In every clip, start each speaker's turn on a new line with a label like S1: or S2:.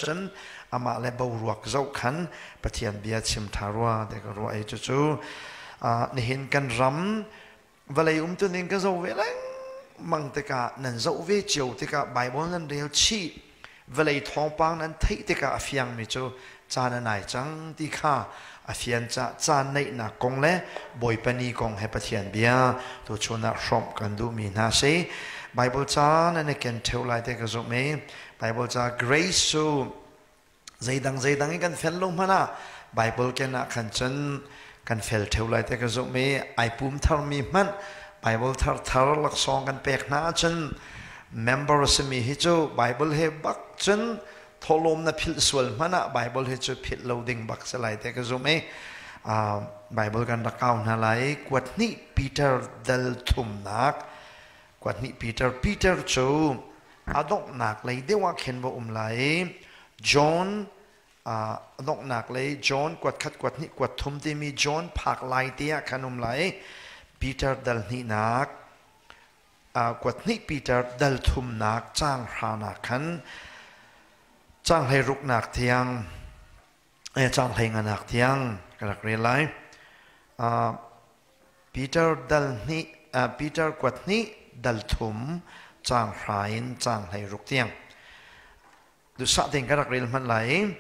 S1: Cun amah le boruak zoh khan Pathian bia chim ṭha rua ti ka ruah i cucu nihin kan ram vawlei umtuning ka zoh ve lengmang tikah, nan zoh ve cio tikah, Bible nan rel chih, vawlei thawngpang nan theih tikah a fiangmi cu caan a nai cang ti kha a fian ca. Caan neihnak kong le Bawipa ni kong he Pathian bia tuchun ah hrawmh kan duhmi hna si. Bible ca nan i ken ṭheo lai te ka zumh i Bible ca grace cu zeidang zeidang in kan fel lo hmanh ah Bible ken ah khan cun kan fel ṭheo lai te ka zumh i ai pum tharmi hmanh Bible thar thar laksawng kan pek hna ahcun member simi hi cu Bible he bak cun thawhlawm na philh sual hmanh ah Bible hi cu philh lo ding bak si lai te ka zumh i Bible kan rak kau hna lai. Kuat hnih Peter dal thumnak, kuat hnih Peter. Peter cu a donghnak lei deuh ah khin va um lai i John, a donghnak lei John kuat khat, kuat hnih, kuat thum timi John phak lai te ah khan um lai. Peter dal hnihnak, kuat hnih Peter dal thumnak caang hranak khan caang 16nak tiang, caang 15nak tiang ka rak rel lai. Peter dal hnih, Peter kuat hnih dal thum caang hra in caang 16 tiang duhsah tein ka rak rel hmanh lai.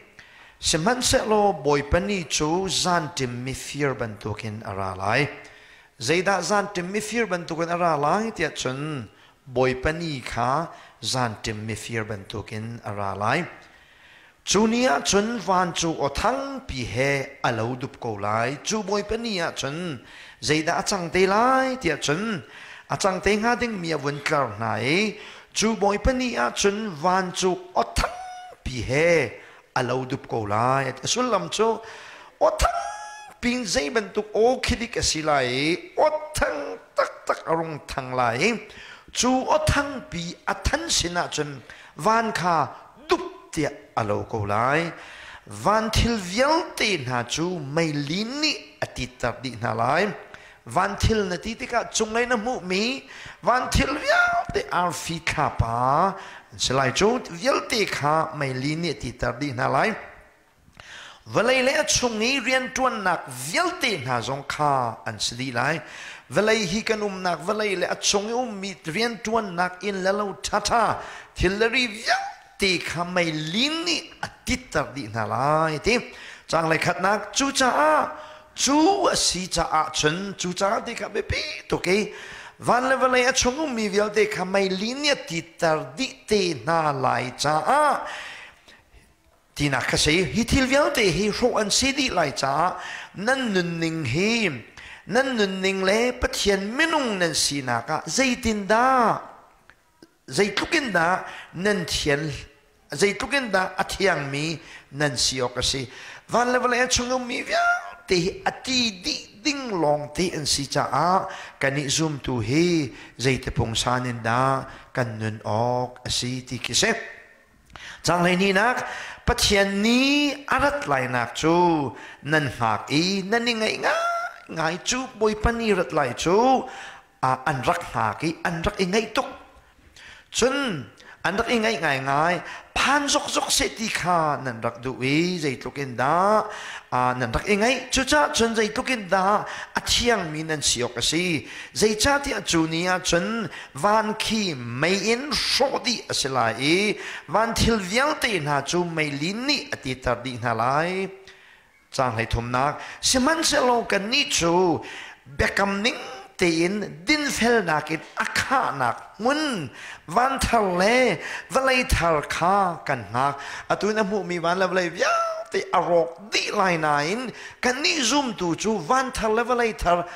S1: Sihmanhsehlaw Bawipa ni cu zanṭim mifir bantukin a ra lai. Zeidah zanṭim mifir bantukin a ra lai tiah cun, Bawipa ni kha zanṭim mifir bantukin a ra lai. Cu ni ah cun van cu aw thangpi he a lo dup ko lai. Cu Bawipa ni ah cun zeidah a cang te lai tiah cun, a cang te hnga dingmi a vun tlar hna i cu Bawipa ni ah cun van cu aw thangpi he a lo dup ko lai. A sullam cu aw thangpi in zei bantuk aw khi dik a si lai i aw thang taktak a rung thang lai i cu aw thangpi a than sin ah cun van kha dup tiah a lo ko lai. Van thil vialte hna cu meilin nih a titter dih hna lai. Van thil na ti tikah cunglei na hmuhmi van thil vialte, arfi, thlapa an si lai. Cu vialte kha meilin nih a titter dih hna lai. Vawlei le a chung i rianṭuannak vialte hna zong kha an si dih lai. Vawlei hi kan umnak vawlei le a chung i ummi rianṭuannak inn le lo ṭhaṭha thil le ri vialte kha meilin nih a titter dih hna lai ti. Caang khatnak, cucaah, cu a si caah cun, cucaah ti kha biapi tuk i van le vawlei a chung ummi vialte kha meilin nih a titter dih te hna lai caah tinak kha si. Hi thil vialte hi hrawh an si dih lai caah nan nunning hi, nan nunning le Pathian minung nan sinak ah zeitindah, zeitluk in dah nan thian, zeitluk in dah a thiangmi nan si awk a si. Van le vawlei a chung ummi vialte hi a ti dih ding lawng te an si caah kan i zumtu hi zeiti pungsan in dah kan nun awk a si ti khi si. Caang 12nak, Pathian nih a rat lainak cu nan hngak i nan i ngaih ngaingai. Cu Bawipa ni rat lai cu an rak hngak i an rak i ngaih tuk. Cun an rak i ngaih ngaingai, phan zokzok seh ti kha nan rak duh i zeitluk in dah nan rak i ngaih. Cucaah cun zeitluk in dah a thiangmi nan si awk a si. Zeicahtiah cu ni ah cun van khi mei in hrawh dih a si lai i van thil vialte hna cu meilin nih a titer dih hna lai. Caang 33nak, Sihmanhsehlaw kannih cu biakam ning tein dinfelnak in a khahnak hmun van thar le vawlei thar kha kan hngak. Atu in a hmuhmi van le vawlei vialte a rawk dih lai nain kannih zumtu cu van thar le vawlei thar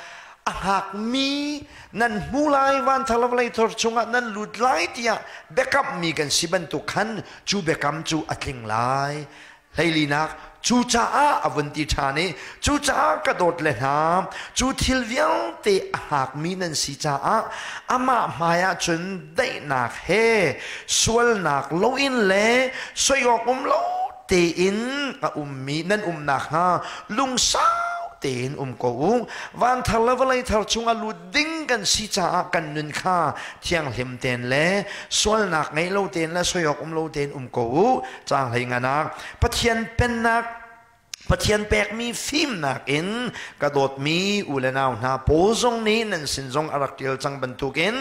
S1: a hngakmi nan hmu lai, van thar le vawlei thar chungah nan lut lai tiah biakammi kan si bantuk khan cu biakam cu a tling lai. 14nak, cucaah a vun ti ṭhan i cucaah ka dawt le hna, cu thil vialte a hngakmi nan si caah amah hmaiah cun daihnak he, sualnak loin le soi awk um lo tein a ummi nan um nakhnga lungsau. tein um ko u. Van thar le vawlei thar chungah lut ding kan si caah kan nun kha thianghlim tein le sualnak ngei lo tein le soi awk um lo tein um ko u. Caang hlei nganak Pathian pennak Pathian pekmi fimnak in ka dawtmi u le nau hna pawl zong nih nan sin zong a rak ṭial cang bantukin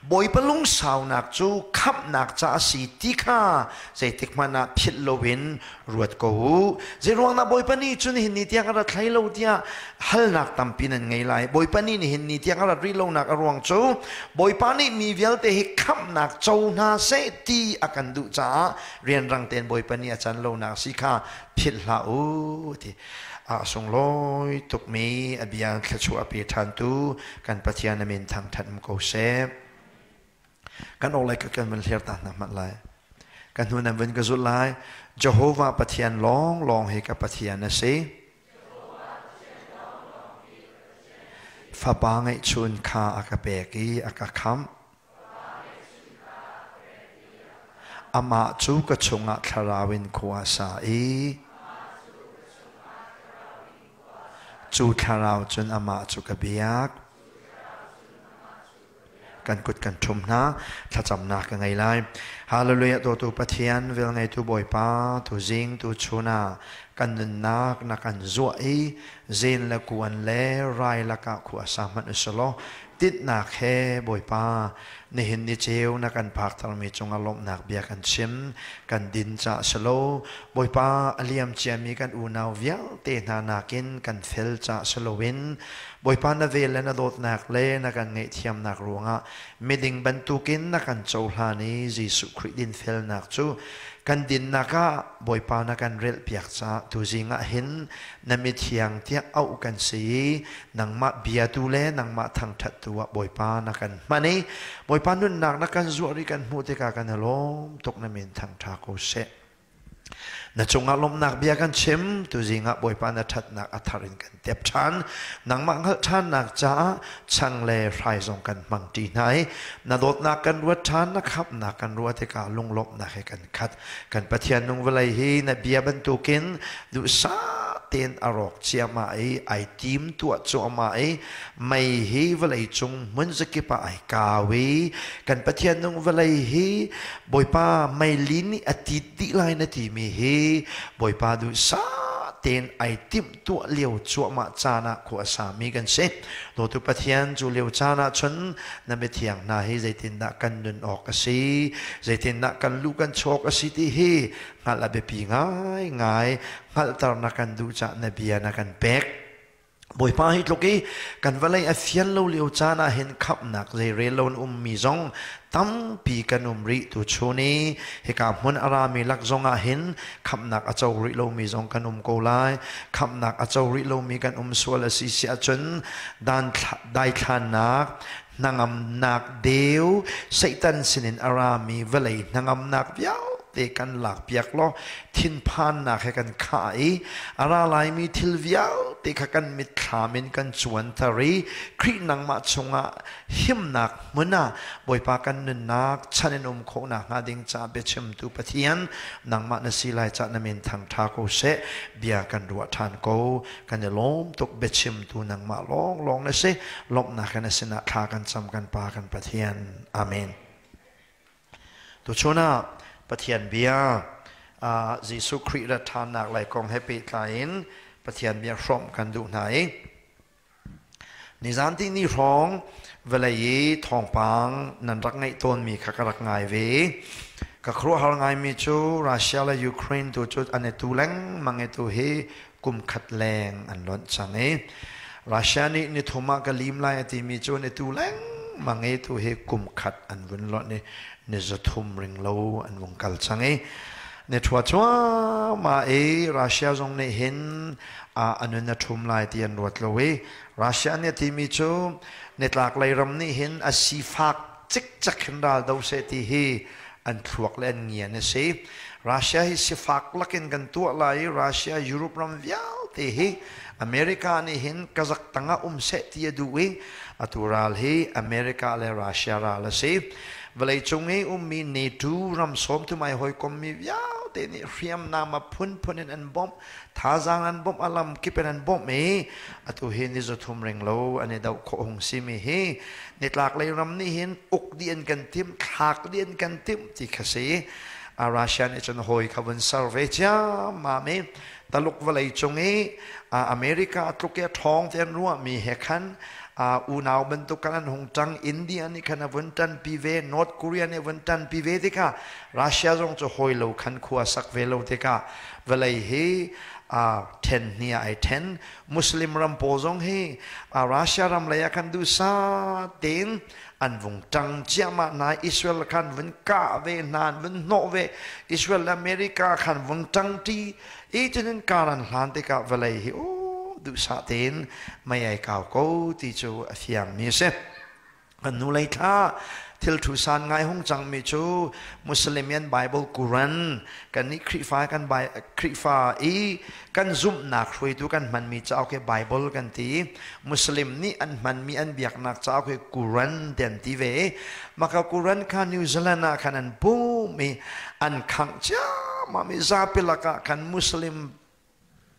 S1: Bawipa lungsaunak cu khamhnak ca a si ti kha zeitik hmanh ah philh loin ruat ko u. Zeiruang dah Bawipa nih cun nihin ni tiang a rat hlei lo tiah halnak tampi nan ngei lai. Bawipa nih nihin ni tiang a rat rih lonak a ruang cu Bawipa nih mi vialte hi khamhnak co hna seh ti a kan duh caah rianrang tein Bawipa nih a can lonak si kha philh hlah u ti a sunglawi tukmi a bia thluachuah a pe ṭhantu kan Pathian a min thangṭhat um ko seh. Kan awlei ka kan van hler ta hna hmanh lai. Kan hnu nan vun ka zulh lai. Jehovah Pathian lawnglawng hi ka Pathian a si. Fapa ngeihchun kha a ka pek i a ka khamh. Amah cu ka chungah thlarau in khua a sa i cu thlarau cun amah cu ka biak. Kan kut kan ṭhum hna, thlacamnak ka ngei lai. Hallelujah, dawtu Pathian, velngeitu Bawipa, tuzing tu chun ah kan nunnak na kan zuah i zen le kuan le rai lakah khua sa hmanh usulaw tinhnak he Bawipa nihin ni ceu na kan phaktermi cungah lawmhnak bia kan chim kan din ca silo Bawipa a liam ciami kan unau vialte hna nakin kan fel ca siloin Bawipa na vel le na dawtnak le na kan ngaihthiamnak ruangah miding bantukin na kan cohlan i Jesuh Khrih dinfelnak cu kan dinnak ah Bawipa na kan relhpiak caah tuzing ah hin na mithiang tiah auh kan si i nangmah biatu le nangmah thangṭhattu ah Bawipa na kan hman i Bawipa nunnak na kan zuah ri kan hmuh tikah kan i lawm tuk na min thangṭha ko seh. Na cungah lawmhnak bia kan chim, tuzing ah Bawipa na ṭhatnak a thar in kan tep ṭhan. Nangmah hngalh ṭhannak caah chang le hrai zong kan hmang ṭi hna i na dawtnak kan ruat ṭhan, na khamhnak kan ruah tikah lunglawmhnak he kan khat. Kan Pathian nung vawlei hi na bia bantukin duhsah tein a rawk ciahmah i ai tim tuah cuahmah i mei hi vawlei cung hmun zakip ah ai kau i kan Pathian nung vawlei hi Bawipa meili nih a tit dih lai na timi hi Bawipa duhsah tein ai timh tuah lio cuahmah caan ah khua a sami kan si. Dawtu Pathian cu lio caan ah cun na mithiang hna hi zeitindah kan nun awk a si, zeitindah kan luh kan chuak a si ti hi hngalh a biapi ngaingai hngalhter na kan duh cah na bia na kan pek. Bawipa hi tluk i kan vawlei a fian lo lio caan ah hin khamhnak zeirel lo in ummi zong tampi kan um rih tu chun i hika hmun a rami lak zong ah hin khamhnak a co rih lomi zong kan um ko lai. Khamhnak a co rih lomi kan um sual a si si ahcun dan daithlannak hnangamnak deu Satan sinin a rami vawlei hnangamnak vialte kan lakpiak law thinphannak he kan khah i a ra laimi thil vialte kha kan mitthlam in kan cuanter i Khrih nangmah chungah himnak hmun ah Bawipa kan nunnak chan in um khawhnak hnga ding caah biachimtu Pathian nangmah na si lai cah na min thangṭha ko seh bia kan ruah ṭhan ko kan i lawm tuk biachimtu nangmah lawnglawng na si lawmhnak in a sinah thla kan cam kan Pa kan Pathian amen Tuchun ah Pathian bia Jesuh Khrih rat ṭhannak lei kong he pehtlai in Pathian bia hrawmh kan duh hna i nizan ti ni hrawng vawlei i thawngpang nan rak ngaih tawnmi kha ka rak ngai ve. Ka khuaruahhar ngaimi cu Russia le Ukraine tu cu an i tu lengmang i tu hi kum khat leng an lonh cang i Russia nih nithum ah ka lim lai a timi cu an i tu lengmang i tu hi kum khat an vun lonh i ni 300 ring lo an vung kal cang i ni thua cuahmah i Russia zong nih hin a nun a ṭhum lai ti an ruat lo i Russia nih a timi cu nitlak lei ram nih hin a sifak cikcek hin ral do seh ti hi an thluak le an ngian a si. Russia hi sifak lakin kan tuah lai i Russia Europe ram vialte hi America nih hin Kazakh tangah um seh ti a duh i atu ral hi America le Russia ral a si. Vawleicung i ummi NATO ram sawmthum ai hawikommi vialte nih hriamnam a phunphun in an bawmh, thazaang an bawmh, a lam kip in an bawmh i atu hi ni zathum ring lo an i doh khawh hung simi hi nitlak lei ram nih hin uk dih an kan timh, thlak dih an kan timh ti kha si. Russia nih cun hawi kha vun ser ve ciammam i Taluk vawlei cung i America tluk i a ṭhawng ti an ruahmi he khan unau bantuk kan an hung ṭang. India nih khan a vun ṭanpi ve, North Korea nih a vun ṭanpi ve tikah Russia zong cu hawi lo khan khua sak ve lo tikah vawlei hi ṭhen hnih ah ai ṭhen. Muslim ram pawl zong hi Russia ram lei ah khan duhsah tein an vung ṭang ciahmah hna. Israel khan vun kah ve hna, an vun hnawh ve. Israel le America khan vung ṭangṭi i cutin kar an hlan tikah vawlei hi u duhsah tein mei ai kau ko ti cu a fiangmi a si. Kan nu lei thla thil thu san ngai hung cangmi cu Muslim an Bible Quran, kan nih Khrihfa kan Khrihfa i kan zumhnak hruaitu kan hmanmi cauk hi Bible kan ti. Muslim nih an hmanmi an biaknak cauk hi Quran ti an ti ve. Maka Quran kha New Zealand ah khan an pum i an khangh ciammam i zapi lakah khan Muslim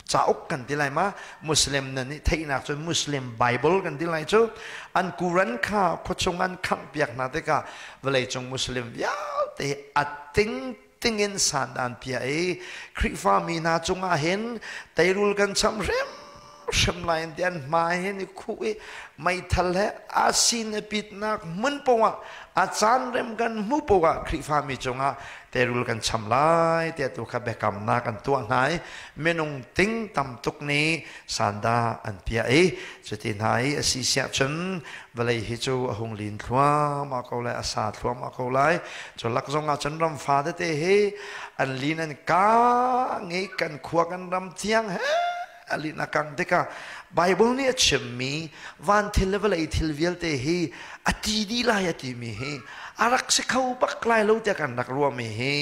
S1: cauk kan ti lai ma, Muslim na nih theihnak cun Muslim Bible kan ti lai cu, an Quran kha khuachung an khangh piak hna tikah vawleicung Muslim vialte a ting tingin san an piah i Khrihfa mi hna cungah hin teirul kan cham hrim hrim lai ti an hmai hin i khuh i meithal he a sin a pitnak hmun poah a caan rem kan hmu poah Khrihfa mi cungah teirul kan cham lai tiah tu kha biakamnak an tuah hna i minung ting tam tuk nih sanda an piah i cuti hna i a si siah cun vawlei hi cu a hung lin thluahmah ko lai, a sa thluahmah ko lai. Cu lak zong ah cun ram fa tete hi an lin an kang i kan khua kan ram thiang he a lin a kang tikah Bible nih a chimmi van thil le vawlei thil vialte hi a ti dih lai a timi hi a rak si kho bak lai lo tiah kan rak ruahmi hi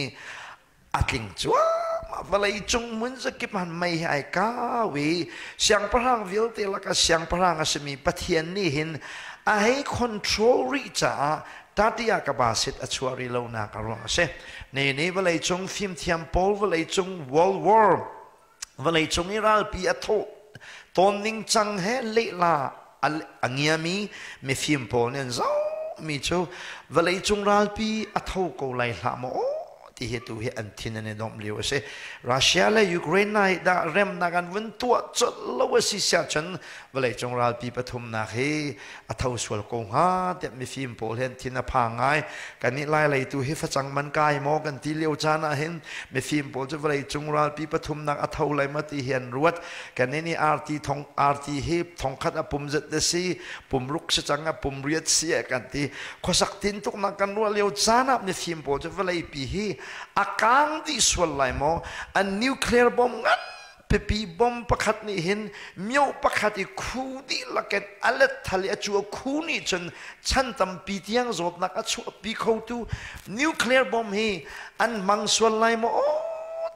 S1: a tling cuahmah. Vawlei cung hmun zakip han mei hi ai kau i siangpahrang vialte lakah siangpahrang a simi Pathian nih hin a hei control rih caah tatia ka basit a chuah rih lonak a ruang a si. Ne ne vawlei cung fimthiam pawl, vawlei cung World War, vawlei cung i ralpi a thawh tawn ning cang he lehla a ngiami mifim pawl nih an zohmi cu vawlei cung ralpi a tho ko lai hlah maw ti hi tu hi an thin an i domh lio a si. Russia le Ukraine na hi dah remnak an vun tuah colh lo a si siah cun vawlei cung ralpi pathumnak hi a tho sual ko hnga tiah mifim pawl hi an thin a phang ngai. Kan nih lai lei tu hi facang man kai maw kan ti lio caan ah hin mifim pawl cu vawlei cung ralpi pathumnak a tho lai ma ti hi an ruat. Kan nih arti thong arti hi thongkhat a pum zet si pum ruk si cang a pum riat si kan ti. Khuasak tin tuk nak kan ruah lio caan ah mifim pawl cu vawlei pi hi a kang dih sual lai maw, an nuclear bomb ngan pipi bomb pakhat nih hin mio pakhat i khu dihlak in a let thal i a cu a khu nih cun chan tampi tiang zawtnak a chuahpi khotu nuclear bomb hi an hmang sual lai maw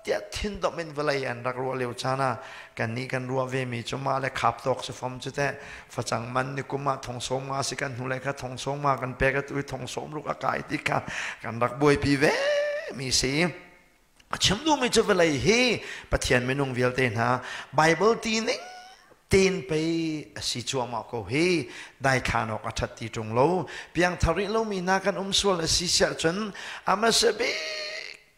S1: tiah thindomh in vawlei an rak ruah lio caan ah kannih kan ruah vemi cu mah le khap tawk si fom cu teh. Facang man ni kum ah thong sawm nga si, kan hnulei kha thong sawm nga kan pek, atu i thong sawm ruk a kai ti kha kan rak buaipi ve mi si. A chim duhmi cu vawlei hi Pathian minung vialte hna Bible ti ning ten pei a si cuahmah ko hi, daithlan awk a ṭhat ti ṭung lo. Piangthar rih lomi hna kan um sual a si siah cun a hmasa bik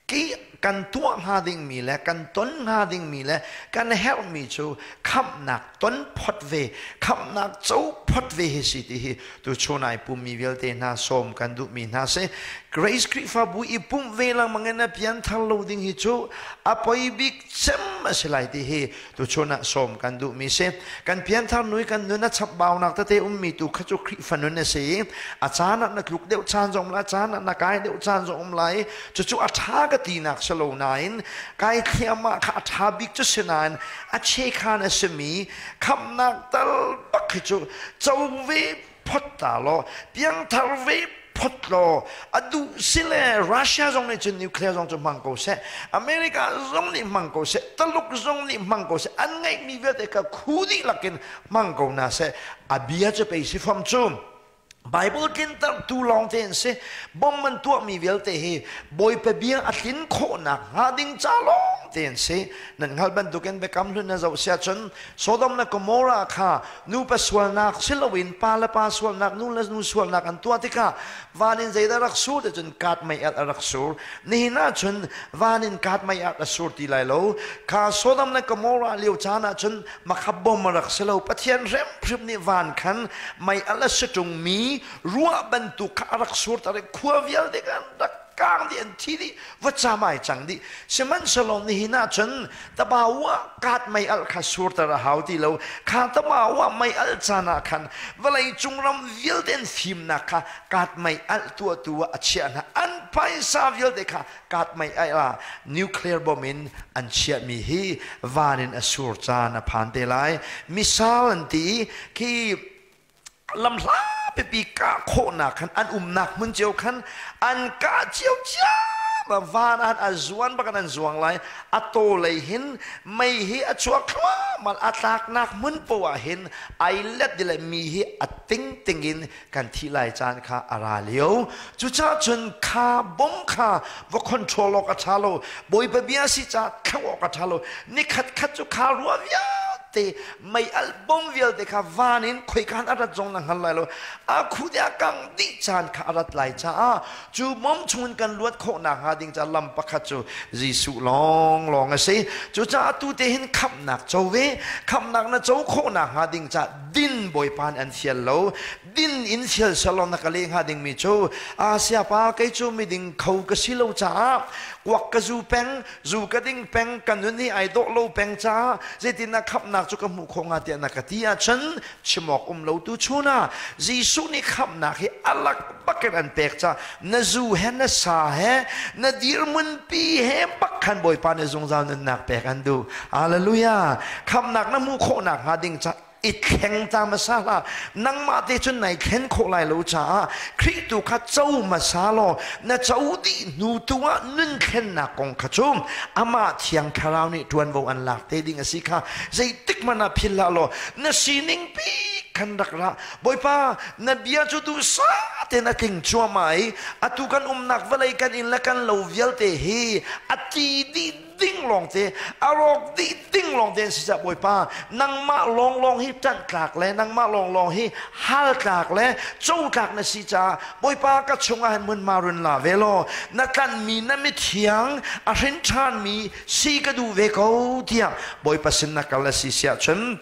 S1: ki kan tuah hnga dingmi le kan ton hnga dingmi le kan herhmi cu khamhnak ton phot ve, khamhnak co phot ve hi si ti hi tu chun ai pummi vialte hna sawm kan duhmi hna si. Grace Khrihfabu i pumh ve lengmang in a pianthar lo ding hi cu a poi bik cem a si lai ti hi tu chun ah sawm kan duhmi si. Kan pianthar nui kan nun a chapbaunak tete ummi tu kha cu Khrihfa nun a si. A caan ah na tluk deuh caan zong lai, caan ah na kai deuh caan zong um lai. Cucu a ṭha ka tinak si lo nain kai thliahmah kha a ṭha bik cu si nain a chekhan a simi khamhnak tal bak hi cu co ve phot ta law piangthar ve. phot law a duh sile Russia zong nih cun nuclear zong cu hmang ko seh, America zong nih hmang ko seh, Taluk zong nih hmang ko seh, an ngeihmi vialte kha khu dihlak in hmang ko hna seh, a bia cu pei si fam cu. Bible tlintertu lawng te an si. Bom an tuahmi vialte hi Bawipa bia a tlin khawhnak hnga ding ca lawng te an si. Nan hngalh bantukin Biakam Hlun na zoh siah cun Sodom le Gomorrah kha nupa sualnak si loin pa le pa sualnak, nu le nu sualnak an tuah tikah van in zeidah rak sur ti cun kaat mei alh a rak sur. Nihin ah cun van in kaat mei alh a sur ti lai lo. Kha Sodom le Gomorrah lio caan ah cun makha bom a rak si lo. Pathian hrimhrim nih van khan mei alh a si ṭungmi ruah bantuk kha a rak sur tar i khua vialte khan rak kang dih, an thi dih, vacam ai cang dih. Sihmanhsehlaw nihin ah cun tabawa kaat mei alh kha surter a hau ti lo. Kha tabawa mei alh caan ah khan vawlei cung ram vialte an fimnak kha kaat mei alh tuahtu ah a chiah hna. An phaisa vialte kha kaat mei alh ah nuclear bomb in an chiahmi hi van in a sur caan a phan te lai. Missile an ti i khi lamhla pipi kah khawhnak khan an umnak hmun cio khan an kah cio cia van ah a zuan bak an zuang lai. A taw lei hin mei hi a chuak thluahmah, a tlaknak hmun poah hin ai let di le mi hi a ting ting in kan thi lai caan kha a ra lio. Cucaah cun kha bom kha va control awk a ṭha lo, Bawipa bia si ca thlo awk a ṭha lo. Nikhat khat cu kha rua vialte, mei alh bom vialte kha van in khoikan a rat zong na hngal lai lo, a khu te a kang dih caan kha a rat lai caah cu bom chungin kan luat khawh nakhnga ding ca lam pakhat cu Jesuh lawnglawng a si. Cucaah tu te hin khamhnak co ve, khamhnak na co khawh nakhnga ding ca din Bawipa nih an fial lo. Din in fial selaw na ka leh hnga dingmi cu, Asia pa, kei cu miding kho ka si lo caah kuak ka zu peng, zu ka ding peng, ka nun hi ai dawh lo peng caah zeitin na khamhnak cu ka hmuh khawh hnga tiah na ka ti ahcun chim awk um lo. Tu chun ah Jesuh nih khamhnak hi alak bakin an pek ca na zu he, na sa he, na dirhmun pi he bak khan Bawipa nih zungzal nunnak pek an duh. Hallelujah! Khamhnak na hmuh khawhnak hnga ding ca i thleng ta hmasa hlah. Nangmah te cun nai thlen khawh lai lo caah Khrih tu kha co hmasa law na co dih hnu tu ah nun thlennak kong kha cu amah Thiang Thlarau nih ṭuanvo an lak te ding a si kha zeitik hmanh ah philh hlah law na sining pi khan rak ra. Bawipa, na bia cu duhsah tein a tling cuahmah i atu kan umnak vawlei, kan inn le kan lo vialte hi a ti dih ding lawngte, a rawk dih ding lawngte an si caah Bawipa, nangmah lawnglawng hi ṭanh tlak le nangmah lawnglawng hi hal tlak le co tlak na si caah Bawipa, ka chungah hin hmunhma run la ve law na tlanhmi na mithiang a hrin ṭhanmi si ka duh ve ko tiah Bawipa sin na kal a si siah cun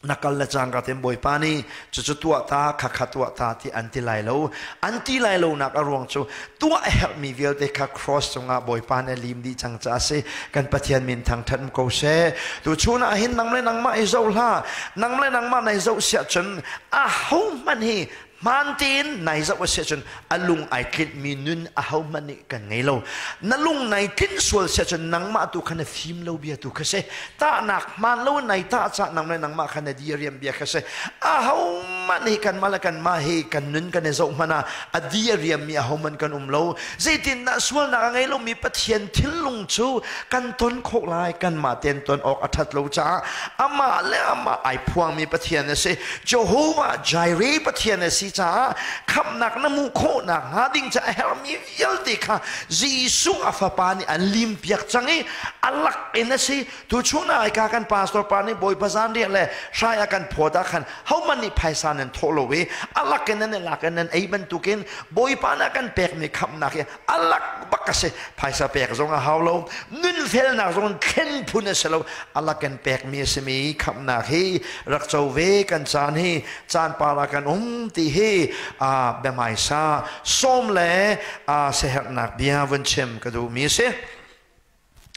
S1: na kal le cangka tein Bawipa nih cucu tuah ta, khakha tuah ta ti an ti lai lo. An ti lai lo nak a ruang cu tuah a herhmi vialte kha cross cungah Bawipa nih a lim dih cang caah a si. Kan Pathian min thangṭhat um ko seh. Tu chun ah hin nang le nangmah i zoh hlah. Nang le nangmah nai zoh siah cun ahohmanh hi hmaan tein nai zoh a si ahcun a lung ai tlinhmi nun ahohmanh nih kan ngei lo. Na lung nai tlinh sual si ahcun nangmah tu kha na fim lo bia tu kha si. Tahnak hmaan lo in nai tah cah nang le nangmah kha na diriam bia kha si. Ahohmanh hi kanmah le kanmah hi kan nun kan i zoh hmanh ah a diriammi ahohmanh kan um lo. Zeitindah sualnak a ngei lomi Pathian thinlung cu kan ton khawh lai? Kanmah tein ton awk a ṭhat lo caah amah le amah ai phuangmi Pathian a si. Jehovah Jireh Pathian a si caah khamhnak na hmuh khawhnak hnga ding ca a herhmi vialte kha Jesuh a fapa nih an limpiak cang i a lak in a si. Tuchun ah ka kan pastor pa nih Bawipa zanriah le hrai a kan phawt ah khan hohmanh nih phaisa nan thawh lo i a lak in nan i lak in nan ei bantukin Bawipa nih a kan pekmi khamhnak hi a lak bak a si. Phaisa pek zong a hau lo, nunfelnak zong thlen phun a si lo, a lak in pekmi a simi khamhnak hi rak co ve. Kan caan hi caan para kan um ti hi a biahmaisa sawm le a siaherhnak bia vun chim ka duhmi a si.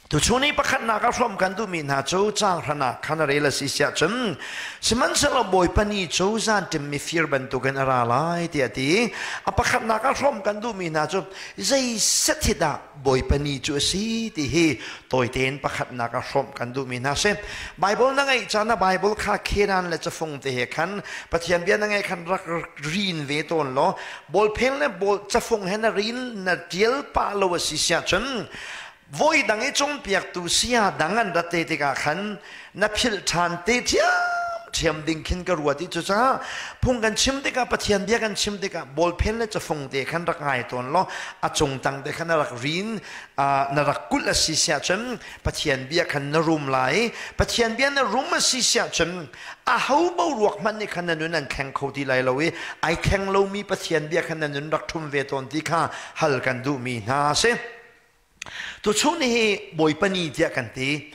S1: Tuchun i pakhatnak a hrawm kan duhmi hna cu caang hranak khan a rel a si siah cun sihmanhsehlaw Bawipa ni cu zanṭim mifir bantukin a ra lai tiah a ti. A pakhatnak a hrawm kan duhmi hna cu zei set hi dah Bawipa ni cu a si ti hi tawi tein pakhatnak a hrawmh kan duhmi hna si. Bible na ngeih caan ah Bible kha khedan le cafung te he khan Pathian bia na ngeih khan rak rin ve tawn law bawlphel le bawl cafung he na rin na ṭial pah lo a si siah cun voi dang i cawnpiaktu saya dang an rat te tikah khan na philh ṭhan te ṭhiamṭhiam ding khin ka ruat i cucaah phung kan chim tikah Pathian bia kan chim tikah bawlphen le cafung te khan rak ngai tawn law a cung tang te khan na rak rin na rak kulh a si siah cun Pathian bia khan na rum lai. Pathian bia na rum a si siah cun aho boruak hmanh nih khan na nun an thleng kho ti lai lo i ai thleng lomi Pathian bia khan na nun rak ṭhum ve tawn ti kha hal kan duhmi hna a si. Tuchun hi Bawipa ni tiah kan ti.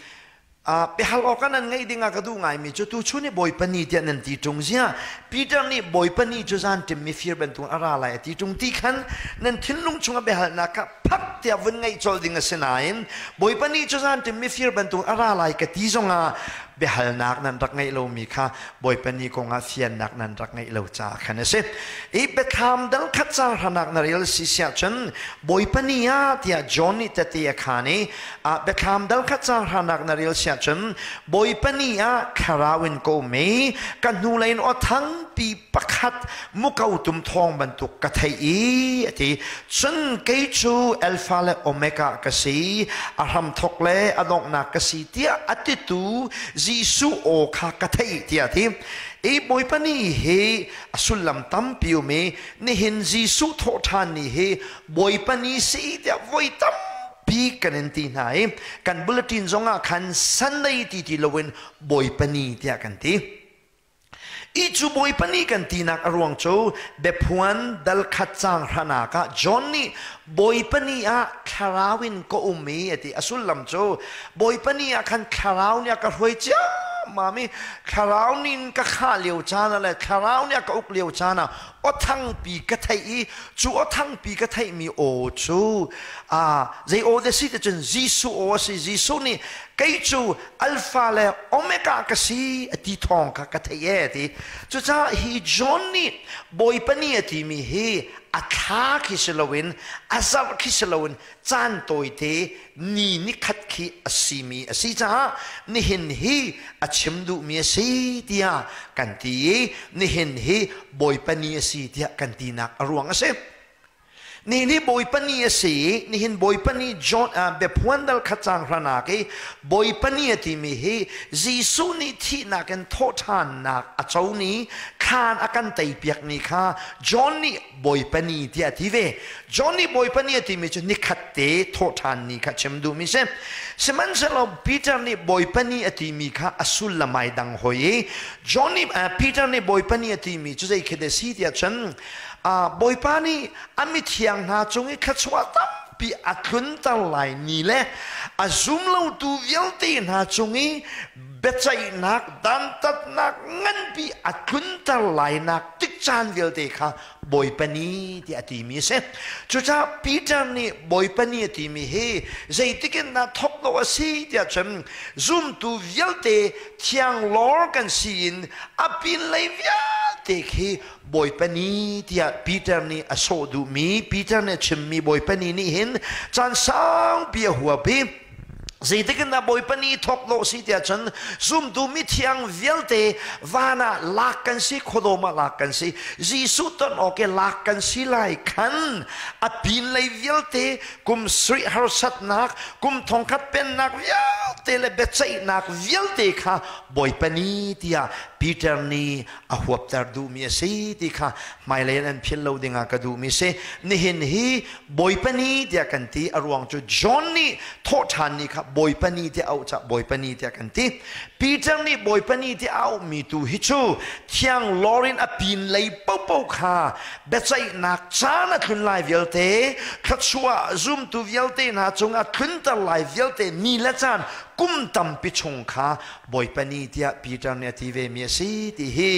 S1: Biahal awk ah nan ngeih ding ah ka duh ngaimi cu tuchun hi Bawipa ni tiah nan ti ṭung ziah. Peter nih Bawipa ni cu zanṭim mifir bantuk a ra lai a ti ṭung ti khan nan thinlung chungah biahalnak kha phak tiah vun ngeih colh ding a si nain Bawipa ni cu zanṭim mifir bantuk a ra lai ka ti zongah biahalnak nan rak ngeih lomi kha Bawipa ni kongah fiannak nan rak ngeih lo caah khan a si. I biathlam dal khat caang hranak na rel si siah cun Bawipa ni ah tiah John nih tete a khaan i biathlam dal khat caang hranak na rel siah cun Bawipa ni ah thlarau in ka um i ka hnulei in aw thangpi pakhat muko tum thawng bantuk ka theih i a ti. Cun kei cu Alpha le Omega ka si, a hramthawk le a donghnak ka si tiah a titu Jesuh aw kha ka theih tiah a ti. I Bawipa ni hi a sullam tampi um i nihin Jesuh thawhṭhan ni hi Bawipa ni si tiah voi tampi kan in ti hna i kan bulletin zongah khan Sunday ti ti loin Bawipa ni tiah kan ti. I cu Bawipa nih kan tinak a ruang cu biaphuan dal khat caang hranak ah John nih Bawipa ni ah thlarau in ka um i a ti. A sullam cu Bawipa ni ah khan thlarau nih a ka hruai ciammam i thlarau nih ka khah lio caan ah le thlarau nih a ka uk lio caan ah aw thangpi ka theih i cu aw thangpi ka theihmi aw cu zei aw dah si ti cun Jesuh aw a si. Jesuh nih kei cu Alpha le Omega ka si a ti thawng kha ka theih e ti. Cucaah hi John nih Bawipa ni a timi hi a thla khi si loin a zarh khi si loin caan tawite ni nikhat khi a simi a si caah nihin hi a chim duhmi a si tiah kan ti i nihin hi Bawipa ni a si tiah kan tinak a ruang a si. Ni nih Bawipa ni a si i nihin Bawipa ni John biaphuan dal khat caang hranak i Bawipa ni a timi hi Jesuh nih thihnak in thawhṭhannak a co ni thlan a kan teipiak ni kha John nih Bawipa ni tiah a ti ve. John nih Bawipa ni a timi cu nikhat te thawhṭhan ni kha chim duhmi si. Sihmanhsehlaw Peter nih Bawipa ni a timi kha a sullam ai dang hoi i John nih Peter nih Bawipa ni a timi cu zei khi dah si tiah cun Bawipa nih a mithiang hna cung i thluachuah tampi a tlunter lai ni le a zum lotu vialte hna cung i biaceihnak dantatnak nganpi a tlunter lainak tik caan vialte kha Bawipa ni tiah a timi a si. Cucaah Peter nih Bawipa ni a timi hi zeitik in dah thawk dawh a si tiah cun zumtu vialte thiang lawr kan si in a pinlei vialte khi Bawipa ni tiah Peter nih a sawh duhmi Peter nih a chimmi Bawipa ni nih hin caan saupi a huap i zeitik in dah Bawipa ni thawk dawh si tiah cun zumtu mithiang vialte van ah lak kan si khuadawm ah lak kan si Jesuh ton awk i lak kan si lai khan a pinlei vialte kum sarih harsatnak kum thongkhat pennak vialte le biaceihnak vialte kha Bawipa ni tiah Peter nih a huapter duhmi a si ti kha hmailei in an philh lo dingah ka duhmi si. Nihin hi Bawipa ni tiah kan ti. A ruang cu John nih thawhṭhan ni kha Bawipa ni tiah auh cah Bawipa ni tiah kan ti. Peter nih Bawipa ni tiah a auhmi tu hi cu thiang lawr in a pin lei popo kha biaceihnak caan a tlun lai vialte thluachuah zumtu vialte hna cungah tlunter lai vialte ni le caan kum tampi chung kha Bawipa ni tiah Peter nih a ti ve mi a si. si ti hi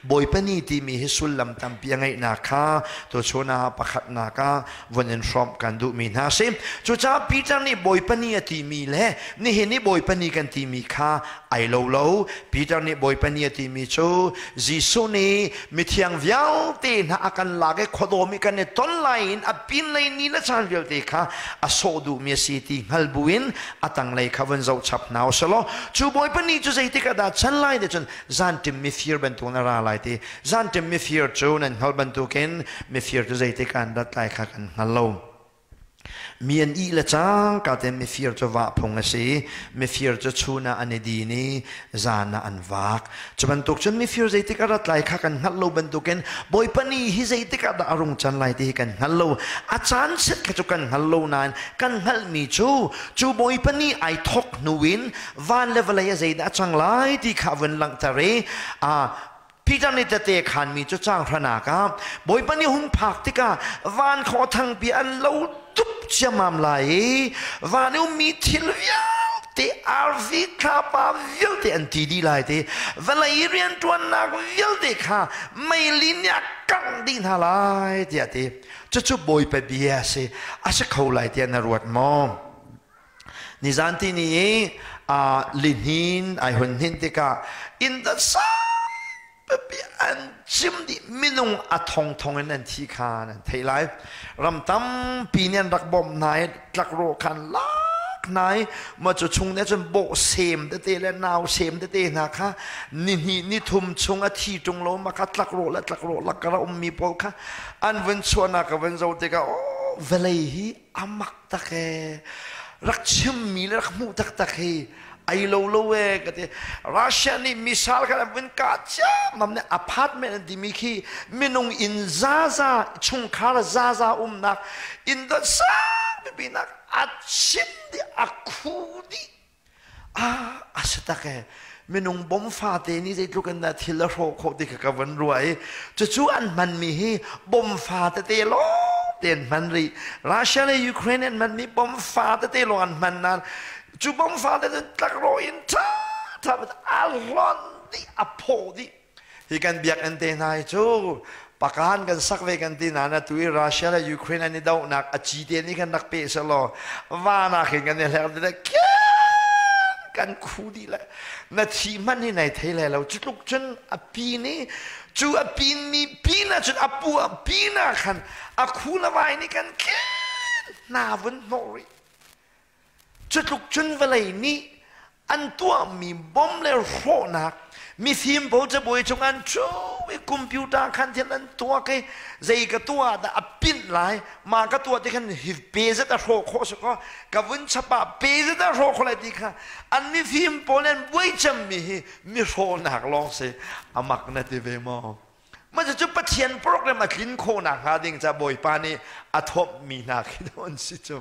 S1: Bawipa ni timi hi sullam tampi a ngeihnak kha tuchun ah pakhatnak ah vun in hrawmh kan duhmi hna si. Cucaah Peter nih Bawipa ni a timi le nihin i Bawipa ni kan timi kha ai lo lo. Peter nih Bawipa ni a timi cu Jesuh nih mithiang vialte hna a kan lak i khuadawm i kan i ton lai in a pinlei ni le caan vialte kha a sawh duhmi a si ti hngal buin a tanglei kha vun zoh chap hna usih law cu Bawipa ni cu zeitik ah dah can lai ti cun zanṭim mifir bantuk na ra lai ti. Zanṭim mifir cu nan hngalh bantukin mifir cu zeitik ah an rat lai kha kan hngal lo. Mi an ih le cangka tein mifir cu vah phung a si. Mifir cu chun ah an i din i zan ah an vak. Cu bantuk cun mifir zeitik a rat lai kha kan hngalh lo bantukin Bawipa ni hi zeitik ah dah a rung can lai ti hi kan hngal lo. A caan set kha cu kan hngal lo nain kan hngalhmi cu cu Bawipa ni ai thawk hnu in van le vawlei a zeidah a cang lai ti kha a vun langhter i Peter nih tete khanmi cu caang hranak ah Bawipa nih hung phak tikah van khaw thangpi an lo tup ciammam lai i van i ummi thil vialte arfi thlapa vialte an ti dih lai ti vawlei i rianṭuannak vialte kha meili nih a kangh dih hna lai tiah ti. Cucu Bawipa bia a si. A si kho lai tiah na ruat maw? Nizan ti ni i lihnin ai hun hnin tikah inn dat saupi an cim dih minung a thongthong in an thi kha nan theih lai. Ram tampi nih an rak bawmh hna i tlakrawh kha an lak hna i mah cu chung nih cun bawh sem tete le nau sem tete hna kha nihnih nithum chung a thi ṭung lo mah kha tlakrawh le tlakrawh lak a ummi pawl kha an vun chuahnak ka vun zoh tikah oh vawlei hi a mak tak ee rak chimmi le rak hmuh taktak hi ai lo lo ee ka ti. Russia nih missile kha an vun kah ciammam nih apartment an timi khi minung inn zaza chungkhar zaza umnak inn dot sang pipi nak a chim dih a khu dih. Ah, a si tak ee. Minung bom fate nih zeitluk in dah thil a hrawh khawh ti kha ka vun ruah i cucu an hmanmi hi bom fa tete lawng te an hman rih. Russia le Ukraine an hmanmi bom fa tete lawng an hman nain cu bom fa tete tlakrawh in ṭha ṭha a hlonh dih, a phaw dih. Hi kan biakinn te hna hi cu pakan kan sak ve kan ti nain atu i Russia le Ukraine an i dohnak a ci te nih khan rak peh selaw van ah khin kan i hlek dih le kan khu dih le na thi hmanh hi nai thei lai lo. Cu tluk cun a pi nih cu a pin mi pin ah cun a pu a pin ah khan a khu le vai nih kan khen hna vun hnawh rih. Cu tluk cun vawlei nih an tuahmi bom le hrawhnak mifim pawl cabuai cung an ṭhu i computer khan thil an tuak i zei ka tuah dah a pinh lai ma ka tuah ti khan hi pe zat a hrawh khawh si kaw ka vun chap ah pe zat a hrawh khawh lai ti kha an mifim pawl an buai cemmi hi mi hrawhnak lawng si. Amak na ti ve maw? Mah cu Pathian program a tlin khawh nakhnga ding ca Bawipa nih a thawmhmi hna khi an si cu.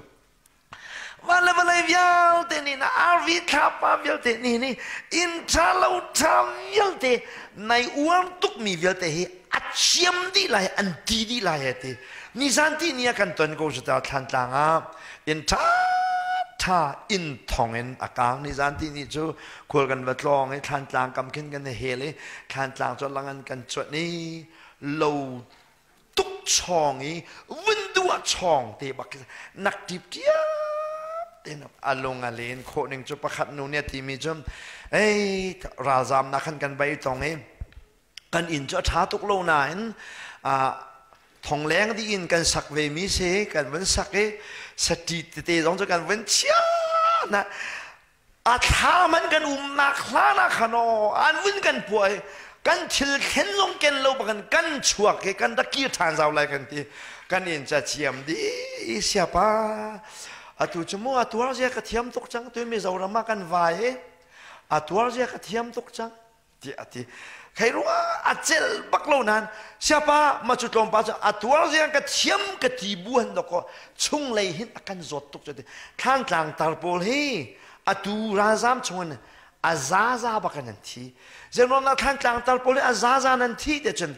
S1: Van le vawlei vialte nih na RV thlapa vialte nih nih inn ṭha lo ṭha vialte nai uar tukmi vialte hi a ciam dih lai an ti dih lai a ti. Nizan ti ni ah kan ton ko cu ta Thlantlang ah inn ṭha ṭha inn thong in a kang. Nizan ti ni cu khual kan va tlawng i Thlantlang kam khin kan i hel i Thlantlang cu lang an kan cuanh i lo tuk chawng i vun duh ah chawng te bak nak ṭip ṭiap te a lung a len khawh ning cu pakhat nu nih a timi cu ei ralzamnak khan kan bai tong i kan inn cu a ṭha tuk lo nain thong leng dih in kan sak ve mi si kan vun sak i sati tete zong cu kan vun chia na A thlam an kan umnak hlan ah khan aw an vun kan puah i kan thil thlen zong ken lo bakin kan chuak i kan rak kir ṭhan zau lai kan ti. Kan in ca thiam dih siapa atu cu mu a tuar zia ka thiam tuk cang tu Mizoram ah kan vai i a tuar zia ka thiam tuk cang tiah a ti. Khei ruangah a celh bak lo nain siapa ma cu tlawmpa cu a tuar ziang ka thiam ka ti bu han dok chunglei hin a kan zawt tuk cu ti. Thlantlang tar pawl hi atu ralzam chungin a zaza bak in an thi. Zeiruangah thlantlang tar pawl hi a zaza nan thi te cun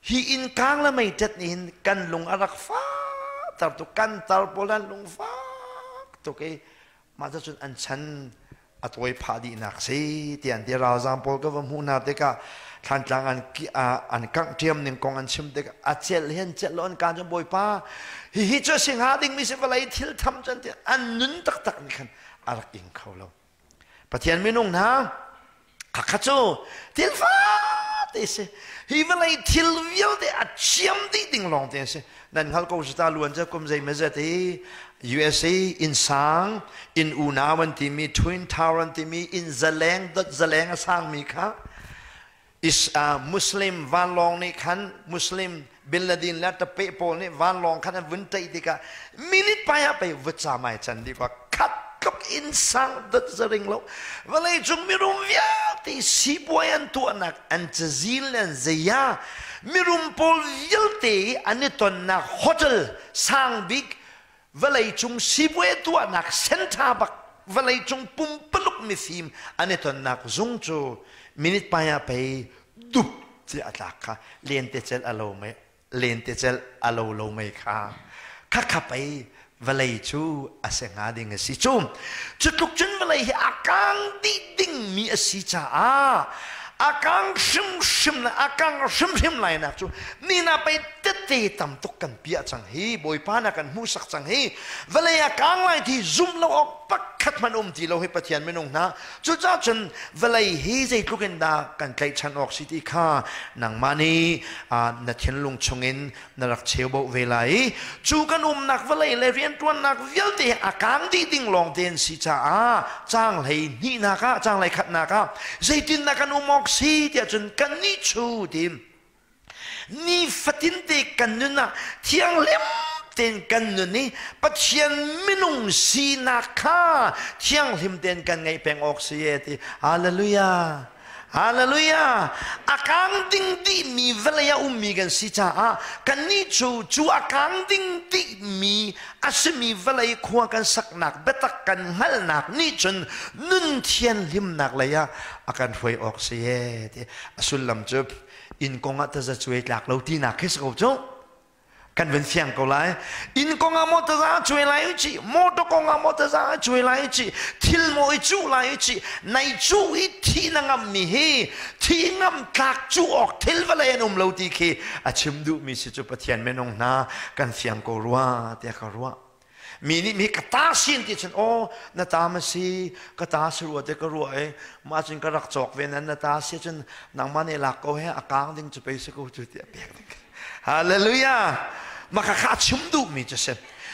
S1: hi inn kang le mei tet nih hin kan lung a rak fak tar tuk kan tar pawl an lung fak tuk i mah cun an chan. A tawi phah dihnak si ti an ti. Ralzaam pawl ka va hmuh hna tikah Thlantlang an an kangh ṭiam ning kong an chim tikah a celh hi an celh lo, an kaan cu Bawipa, hihi cu a si hnga dingmi si, vawlei thil tham cu an ti. An nun taktak nih khan a rak ing kho lo. Pathian minung hna, khakha cu thil fate si. Hi vawlei thil vialte a chiam dih ding lawng te si. Nan hngal ko si ta, luan cu kum zei mazat i USA inn sang, inn unau an timi, Twin Tower an timi, inn zaleng dot zaleng a sangmi kha is Muslim vanlawng nih khan, Muslim Bin Laden le tape pawl nih vanlawng khan an vun ṭaih tikah minute pai ah pei vutca mai can dih kwa khat tluk inn sang dot zaring lo. Vawlei cung mirum vialte sipuai an tuahnak, an cazin le an zeia mirum pawl vialte an i tonnak hotel sang bik, vawlei cung sipuai tuahnak center bak, vawlei cung pumpaluk mifim an i tonnak zung cu minute pai ah pei dup ti a tlak kha lentecelh a lo mei, lentecelh a lo lo mei kha. Khakha pei vawlei cu a si hnga ding a si cu. Cu tluk cun vawlei hi a kang dih dingmi a si caah a kang hrimhrim a kang hrimhrim lai nak cu nina pei tette tam tuk kan piah cang hi. Bawipa na kan hmuhsak cang hi. Vawlei a kang lai ti zum lo awk pakhat hmanh um ti lo hi, Pathian minung hna. Cucaah cun vawlei hi zeitluk in dah kan tlaihchan awk si ti kha nangmah nih na thinlung chungin na rak cheuboh ve lai i cu kan umnak vawlei le rianṭuannak vialte a kang dih ding lawng te an si caah caang hlei hnihnak ah, caang hlei khatnak ah zeitindah kan um awk si tiah cun kannih cu ti nifatin te kan nun ah thianghlim tein kan nun i Pathian minung sinak kha thianghlim tein kan ngeih peng awk si e ti. Hallelujah, hallelujah! A kang ding dihmi vawlei a ummi kan si caah kannih cu cu a kang ding dihmi a simi vawlei khua kan saknak biatak kan hngalhnak nih cun nun thianhlimnak lei ah a kan hruai awk si e ti. A sullam cu inn kong ah taza cuai tlak lo tinak khi si ko cu. Kan van fiang ko lai. Inn kong ah maw taza cuai lai ci, motor kong ah maw taza cuai lai ci, thil maw i cuh lai ci, nai cuh i thi na ngam mi hi thi ngam tlak cu awk thil vawlei an um lo ti khi a chim duh mi si cu. Pathian minung hna, kan fiang ko rua tiah ka ruah. Mi nih mi ka ta sin ti cun, aw, na ta ma si, ka ta si rua te ka ruah i mah cun ka rak cawk ve nan na ta si cun nangmah nih lak ko he, a kang ding cu pei si ko cu tiah pek ding. Hallelujah! Maka kha chim duh mi cu si.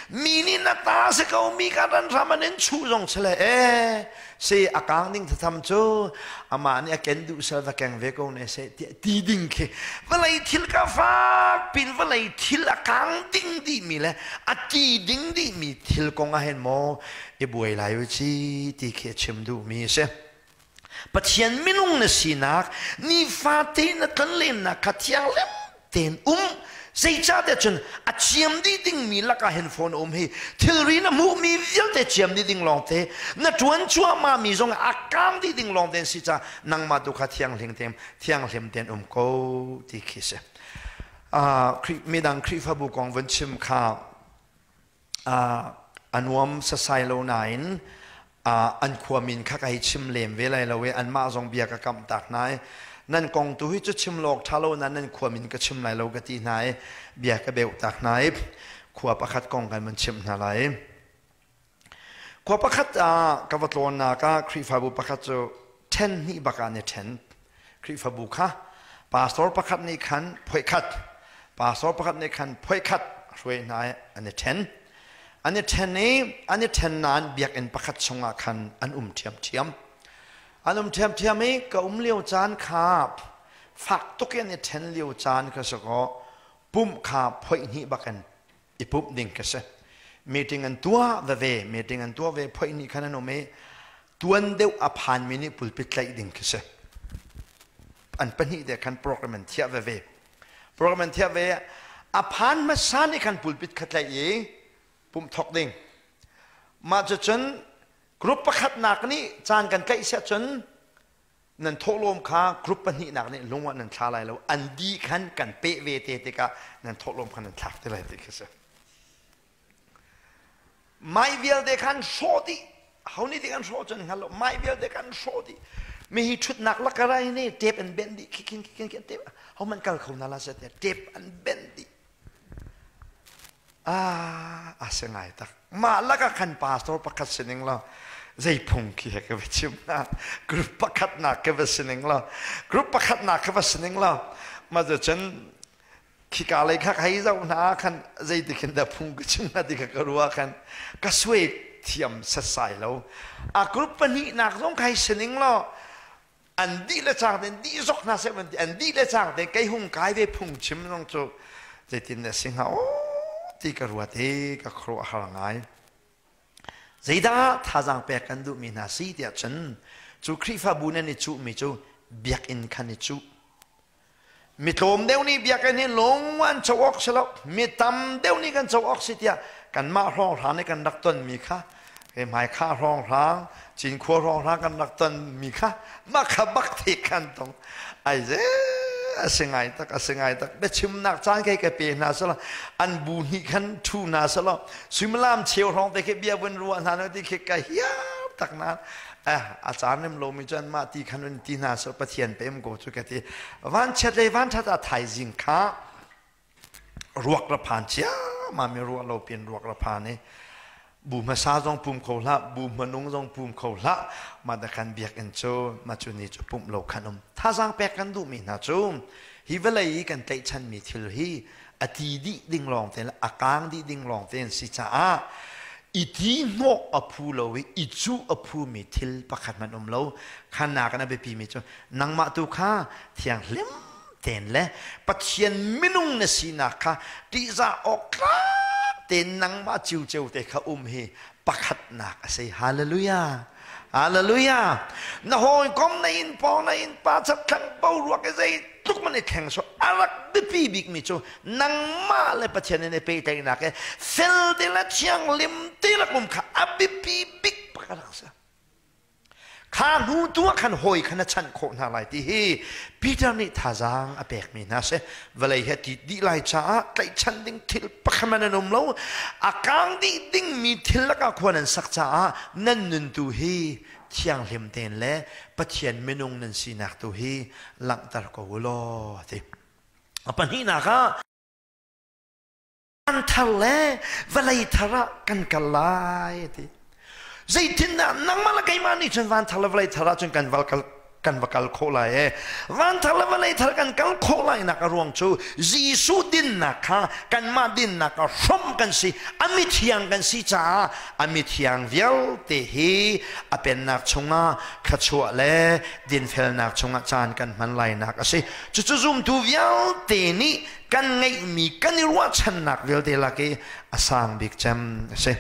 S1: Mi nih na ta si ko mi ka ran ram an in chuh zong si le e si a kang ding thatham cu amah nih a ken duh sel va keng ve ko ne se ti ding khi. Vawlei thil ka fak pin vawlei thil a kang ding dih mi le a ti ding dih mi thil kong ah hin maw i buai lai u ci ti khi a chim duh mi a si. Pathian minung na sinak nifate na tlonlennak kha thianghlim tein um. Zeicahtiah cun a ciam dih dingmi lakah hin phone um hi thilri na hmuhmi vialte ciam dih ding lawngte, na ṭuan cuahmahmi zong a kang dih ding lawngte an si caah nangmah tu kha thianghlim tein thianghlim tein um ko ti khi si. Midang Khrihfabu kong vun chim kha a nuam sasai lo nain an khua min kha ka hei chim lem ve lai lo i anmah zong bia ka kamh tak hna i nan kong tu hi cu chim lawk ṭha lo nain nan khua min ka chim lai lo ka ti hna i bia ka beuh tak hna i khua pakhat kong kan van chimh hna lai. Khua pakhat ah ka va tlawnnak ah Khrihfabu pakhat cu ṭhen hnih bak ah an i ṭhen. Khrihfabu kha pastor pakhat nih khan phoih khat, pastor pakhat nih khan phoih khat hruai hna i an i ṭhen. An i ṭhen i an i ṭhen nain biakinn pakhat chungah khan an um ṭhiamṭhiam. An um ṭhiamṭhiam i ka um lio caan kha fak tuk i an i ṭhen lio caan kha si kaw pumh kha phoih hnih bak in i pumh ding ka si. Meeting an tuah veve, meeting an tuah ve, phoih nih khan an um i tuan deuh a phanmi nih pulpit tlaih ding khi si. An pahnih te khan program an thiah veve. Program an thiah ve, a phan hmasa nih khan pulpit kha tlaih i pumh thok ding. Mah cucun group pakhatnak nih caan kan tlaih siah cun nan thawhlawm kha group pahnihnak nih lung ah nan thla lai lo, an di khan kan peh ve te tikah nan thawhlawm kha nan thlak te lai ti khi si. Mai vialte khan hrawh dih. Ho nih ti kan hrawh cun hngal lo. Mai vialte kan hrawh dih. Mi hi ṭhutnak lakarai nih tape an benh dih. Khikin khikin khikin tape. Ho man kal kho na la se te tape an benh dih. Ah, a si ngai tak. Mah lakah khan pastor pakhat sining law zei phung khi he ka va chim na group pakhat nak ka va sining law group pakhat nak ka va sining law ma cu cun khika lei kha hei zoh hna khan zeiti khin dah phung ka chim na ti kha ka ruah khan ka suai thiam setsai lo. A group pahnih nak zong khai sining law an dih le cang ten dih zok hna seh man ti an dih le cang te kei hung kai ve phung chim zong cu zeitin na si hnga o ti ka ruat i ka khuaruah har ngai. Zeidah thazaang pek kan duhmi hna si tiah cun cu Khrihfabu nan i cuhmi cu biakinn khan i cuh. Mi tlawm deuh nih biakinn hi lung an co awk si lo, mi tam deuh nih kan co awk si tiah kanmah hrawnghrang nih kan rak tonmi kha hmaikha hrawnghrang, Cinkhua hrawnghrang kan rak tonmi kha mah kha bak thik kan tong. Ai ze a si ngai tak, a si ngai tak. Biachimnak caan kei ka pe hna sala an bu hnih khan ṭhu hna sala suimilam cheu hrawng te khi bia vun ruah hna no ti khi ka hiar tak na. A caan rem lomi cu anmah ti khan un ti hna seh Pathian pem ko cu ka ti. Vanchiat le vanṭhat ah thaizing kha ruak ra phan ciammam i ruah lo pin ruak ra phan i bu hmasa zong pum kho hlah, bu hmanung zong pum kho hlah. Mah da khan biakinn cu mah cu ni cu pumh lo khan um. Thazaang pek kan duhmi hna cu hi vawlei i kan tlaihchanmi thil hi a ti dih ding lawng te le a kaang dih ding lawng te an si caah i ti hnawh a phu lo i i cuh a phumi thil pakhat hmanh um lo. Khannak in a biapimi cu nangmah tu kha thianghlim tein le Pathian minung na sinak kha ṭihzah awk tlak tein nangmah cioceo te kha um hi pakhatnak a si. Hallelujah! Hallelujah! Na hawikom, na innpawng, na innpa chakthlang boruak i zeitluk man i thleng so a rak biapi bikmi cu nangmah le Pathian in i pehtlaihnak i fel te le thianghlim te rak um kha a biapi bik pakhat rak si. Kha hnu tu ah khan hawi kha na chanh khawh hna lai ti hi Peter nih thazaang a pekmi hna si. Vawlei he ti dih lai caah tlaihchan ding thil pakhat an um lo. A kaang dih dingmi thil lakah khua nan sak caah nan nun tu hi thianghlim tein le Pathian minung nan sinak tu hi langhter ko u law ti. A pahnihnak ah Van thar le vawlei thar ah kan kal lai ti. Zeitindah nangmah le keimah nih cun van thar le vawlei thar ah cun kan val kal kan va kal khawh lai e. Van thar le vawlei thar kan kal khawh lai nak a ruang cu Jesuh dinnak kha kanmah dinnak ah hrawmh kan si, a mithiang kan si caah a mithiang vialte hi a pennak chungah thluachuah le dinfelnak chungah caan kan hman lainak a si. Cucu zumtu vialte nih kan ngeihmi kan i ruahchannak vialte lak i a sang bik cem a si.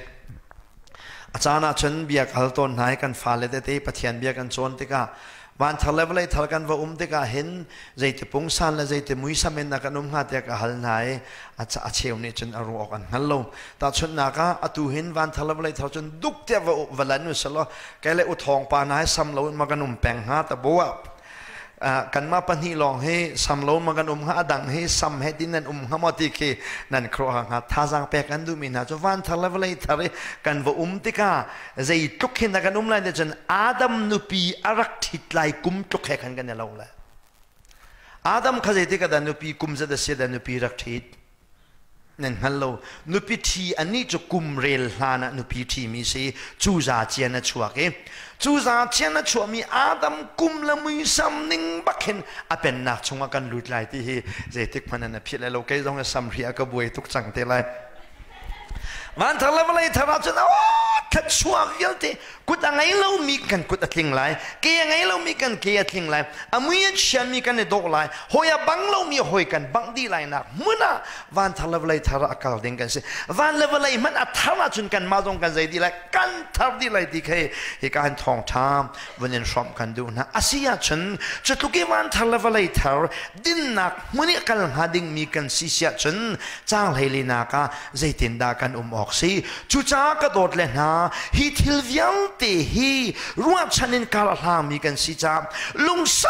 S1: A caan ah cun bia ka hal tawn hna i kan fale tete Pathian bia kan cawn tikah van thar le vawlei thar kan va um tikah hin zeiti pungsan le zeiti muisam in kan um hnga tiah ka hal hna i a cheu nih cun a ruah awk an hngal lo. Tahchunhnak ah atu hin van thar le vawlei thar cun duk tiah va va lan u selaw kei le u thawng pa hna hi sam lo in ma kan um peng hnga ta bo ah kanmah pahnih lawng hi sam lo ma kan um hnga, a dang hi sam he tin nan um hnga maw ti khi nan khuaruah hnga. Thazaang pek an duhmi hna cu van thar le vawlei thar i kan va um tikah zeitluk hin dah kan um lai ti cun Adam nupi a rak ṭhit lai kum tluk he khan kan i lo lai. Adam kha zeitik ah dah nupi kum zat a si dah nupi rak ṭhit nan hngal lo. Nupi ṭhi anih cu kum rel hlan ah nupi ṭhimi si. Cuza cian a chuak i cuza cian a chuahmi Adam kum le muisam ning bak hin a pennak chungah kan lut lai ti hi zeitik hmanh an a philh lai lo. Kei zong samhri a ka buai tuk cang te lai. Van thar le vawlei thar ahcun thluachuah vialte kut a ngei lomi kan kut a tling lai, ke a ngei lomi kan ke a tling lai, a mui a chiami kan i dawh lai, hawi a bang lomi hawi kan bangh dih lai nak hmun ah van thar le vawlei thar ah a kal ding kan si. Van le vawlei hmanh a thar ahcun kanmah zong kan zei dih lai, kan thar dih lai ti khi hika hin thawngṭha vun in hrawmh kan duh hna. A si ahcun cu tluk i van thar le vawlei thar dinnak hmun i a kal hnga dingmi kan si si ahcun caang hleilinak ah zeitindah kan um awk si? Cucaah ka dawt le hna, hi thil vialte hi ruahchan in kar a hlangmi kan si caah lungsau.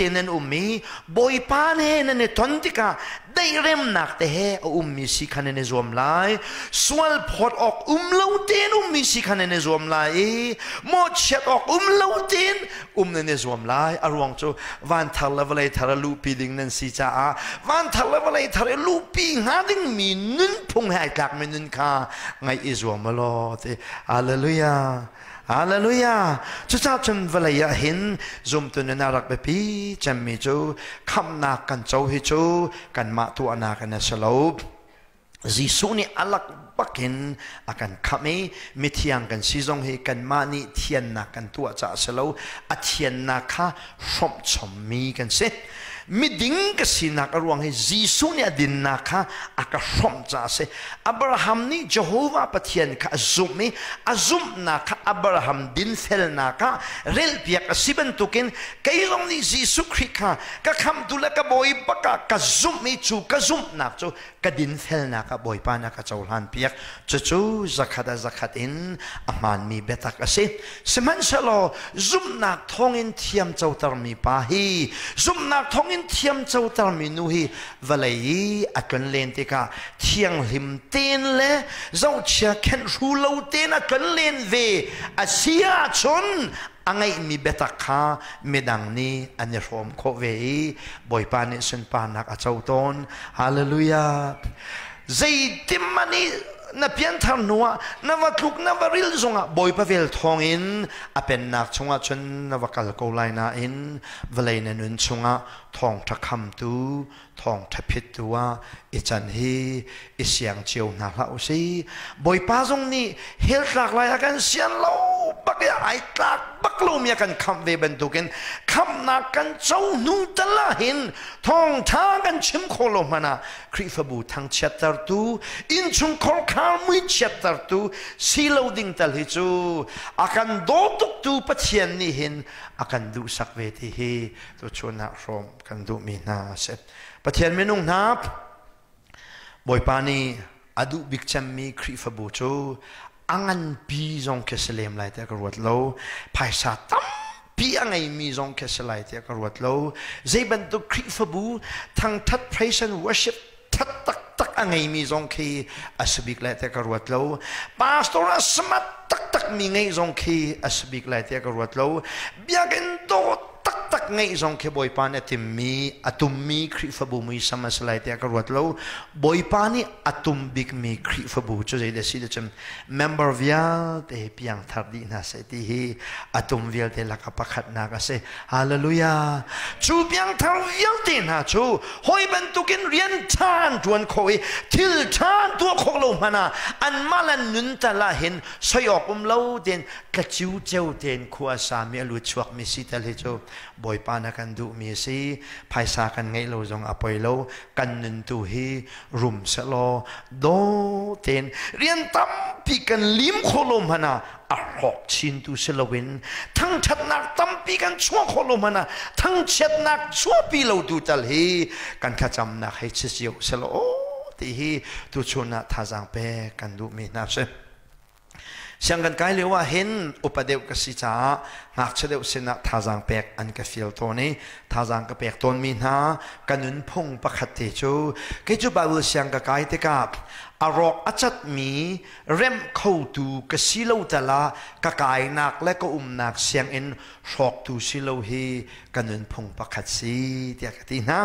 S1: tein nan um i Bawipa he nan i ton tikah dairemnak te he a ummi si kha nan i zuam lai. Sual phawt awk um lo tein ummi si kha nan i zuam lai i mawhchiat awk um lo tein um nan i zuam lai. A ruang cu van thar le vawlei thar a luhpi ding nan si caah van thar le vawlei thar i luhpi hnga dingmi nunphung he ai tlakmi nun kha ngaih i zuam law ti. Hallelujah. Hallelujah! Cucaah cun vawlei ah hin zumtu nun a rak biapi cemmi cu khamhnak kan co hi cu kanmah tuahnak in a si lo. Jesuh nih a lak bakin a kan khamh i mithiang kan si zong hi kanmah nih thiannak kan tuah caah a si lo. A thiannak kha hrawmh chommi kan si. Miding ka sinak a ruang hi Jesuh nih a dinnak kha a ka hrawmh caah a si. Abraham nih Jehovah Pathian kha a zumh i a zumhnak kha Abraham dinfelnak ah relpiak a si bantukin kei zong nih Jesuh Khrih kha ka khamhtu le ka bawi bak ah ka zumh i cu ka zumhnak cu ka dinfelnak ah Bawipa nih a ka cohlanpiak. Cucu zakhat ah zakhat in a hmaanmi biatak a si. Sihmanhsehlaw zumhnak thawngin thiam cotermi pa hi zumhnak thawngin thiam cotermi nu hi vawlei i a tlonlen tikah thianghlim tein le zohchia khenhru lo tein a tlonlen ve a si ahcun a ngeihmi biatak kha midang nih an i hrawm khawh ve i Bawipa nih sunparnak a co tawn. Hallelujah! Zeitim nih na pianthar hnuah na va tluk na va ril zongah Bawipa vel thawngin a pennak chungah cun na va kal ko lai nain vawlei na nun chungah thawngṭha khamtu thawngṭha phittu ah i can hi i siang cio hna hlah u si. Bawipa zong nih hell tlak lai a kan sian lo bak i ai tlak bak lomi a kan khamh ve bantukin khamhnak kan co hnu tal ah hin thawngṭha kan chim khawh lo hmanh ah Khrihfabu thangchiattertu innchungkhar khar muichiattertu si lo ding tal hi cu a kan daw tuktu Pathian nih hin a kan duhsak ve ti hi tuchun ah hrawm kan duhmi hna a si. Pathian minung hna Bawipa nih a duh bik cemmi Khrihfabu cu a nganpi zong khi si lem lai tiah ka ruat lo. Phaisa tampi a ngeimi zong khi si lai tiah ka ruat lo. Zei bantuk Khrihfabu thangthat praise and worship that taktak a ngeimi zong khi a si bik lai tiah ka ruat lo. Pastor a smart taktak mi ngeih zong khi a si bik lai tiah ka ruat lo. Biakinn dawt taktak ngeih zong khi Bawipa nih a timmi a tummi Khrihfabu muisam a si lai tiah ka ruat lo. Bawipa nih a tum bikmi Khrihfabu cu zeidah si cun member vialte hi piangthar dih hna seh ti hi a tum vialte laka pakhatnak a si. Hallelujah! Cu piangthar vialte hna cu hawi bantukin rian ṭha an ṭuan khawh i thil ṭha an tuah khawh lo hmanh ah anmah le nun tal ah hin soi awk um lo tein tlaciu ceu tein khua a sami a lut chuakmi si tal hi cu Bawipa na kan duhmi a si. Phaisa kan ngeih lo zong a poi lo. Kan nun tu hi rum sehlaw daw tein rian tampi kan lim khawh lo hmanh ah a hrawk chin tu si loin thangṭhatnak tampi kan chuah khawh lo hmanh ah thangchiatnak chuahpi lo tu tal hi kan thlacamnak hei si cio sehlaw ti hi tuchun ah thazaang pek kan duhmi hna si. Siang kan kai lio ah hin upa deuh ka si caah ngakchia deuh sinah thazaang pek an ka fial tawn i thazaang ka pek tawnmi hna ka nunphung pakhat te cu kei cu Bible siang ka kai tikah a rawk a catmi remh khotu ka si lo tal ah ka kainak le ka umnak sianginn hrawktu si lo hi ka nunphung pakhat si tiah ka ti hna.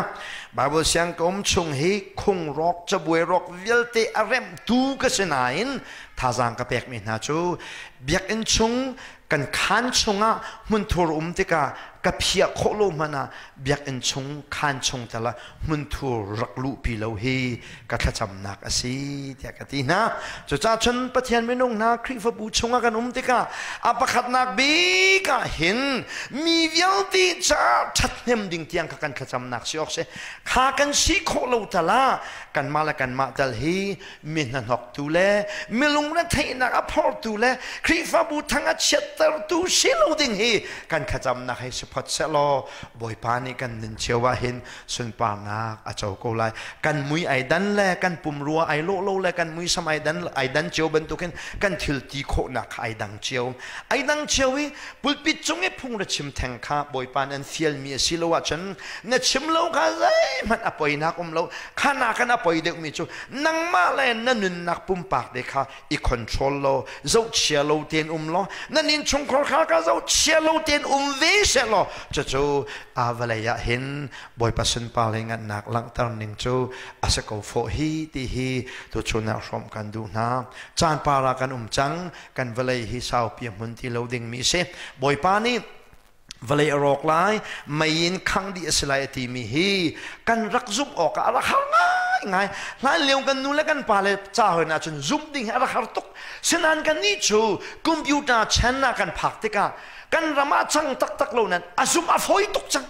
S1: Bible siang ka um chung hi khung rawk cabuai rawk vialte a remhtu ka si nain thazaang ka pekmi hna cu biakinn chung kan khaan chungah hmunthur um tikah ka phiah khawh lo hmanh ah biakinn chung khaan chung tal ah hmunthur rak luhpi lo hi ka thlacamnak a si tiah ka ti hna. Cucaah cun Pathian minung hna Khrihfabu chungah kan um tikah a pakhatnak bik ah hin mi vialte caah ṭhathnem ding tiang kha kan thlacamnak si awk si. Kha kan si khawh lo tal ah kanmah le kanmah tal hi mi hnahnoktu le mi lungretheihnak a phortu le Khrihfabu thang a chiat chiattertu si lo ding hi kan thlacamnak hei si phot sehlaw Bawipa nih kan nun cio ah hin sunparnak a co ko lai. Kan mui ai dan le kan pumrua ai lawh lo le kan muisam ai dan ai dan cio bantukin kan thil ti khawhnak kha ai dang cio. Ai dang cio i pulpit cung i phung ra chim theng kha Bawipa nih an fialmi a si lo ahcun na chim lo kha zeihmanh a poinak um lo. Kha nakin a poi deuhmi cu nangmah le na nunnak pumpak te kha i control lo, zohchia lo tein um law, nan innchungkhar kha ka zohchia lo tein um ve seh law, cucu a vawlei ah hin Bawipa sunpar le ngannak langhter ning cu a si ko fawh hi ti hi tuchun ah hrawmh kan duh hna. Caan par ah kan um cang, kan vawlei hi saupi a hmun ti lo dingmi a si. Bawipa nih vawlei a rawk lai, mei in khangh dih a si lai a timi hi kan rak zumh awk ah a rak har ngaingai. Hlan lio kan nu le kan pa le ca hoi na cun zumh ding hi a rak har tuk. Sinain kannih cu computer chan ah kan phak tikah kan ram ah cang taktak lo nan a zumh a fawi tuk cang.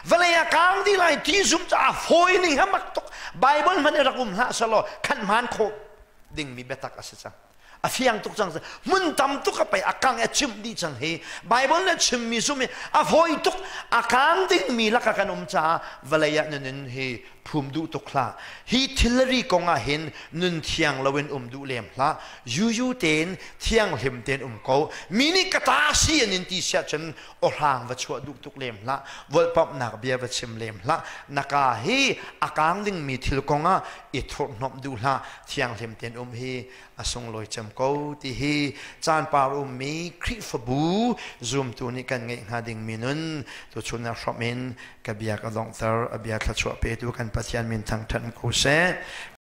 S1: Vawlei ah kaang dih lai ti zumh cu a fawi ning hi mak tuk. Bible hmanh i rak um hlah selaw khan hmaan khawh dingmi biatak a si cang. A fiang tuk cang. Hmun tam tuk a pei a kang a chimh dih cang hi. Bible na chimmi zum hi a fawi tuk. A kang dingmi laka kan um caah vawlei ah na nun hi phum duh tuk hlah. Hi thilri kong ah hin nun thiang loin um duh lem hlah. Yuyu tein thianghlim tein um ko. Mi nih ka ta si an in ti siah cun awhrang va chuah duh tuk lem hlah. Volhpamhnak bia va chim lem hlah. Na ka hi a kang dingmi thil kong ah i thurhhnawmh duh hlah. Thianghlim tein um hi a sunglawi cem ko ti hi caan par ummi Khrihfabu zumtu nih kan ngeih hnga dingmi nun tuchun ah hrawmh in ka bia ka donghter. A bia thluachuah petu kan Pathian min thangṭhat ko seh.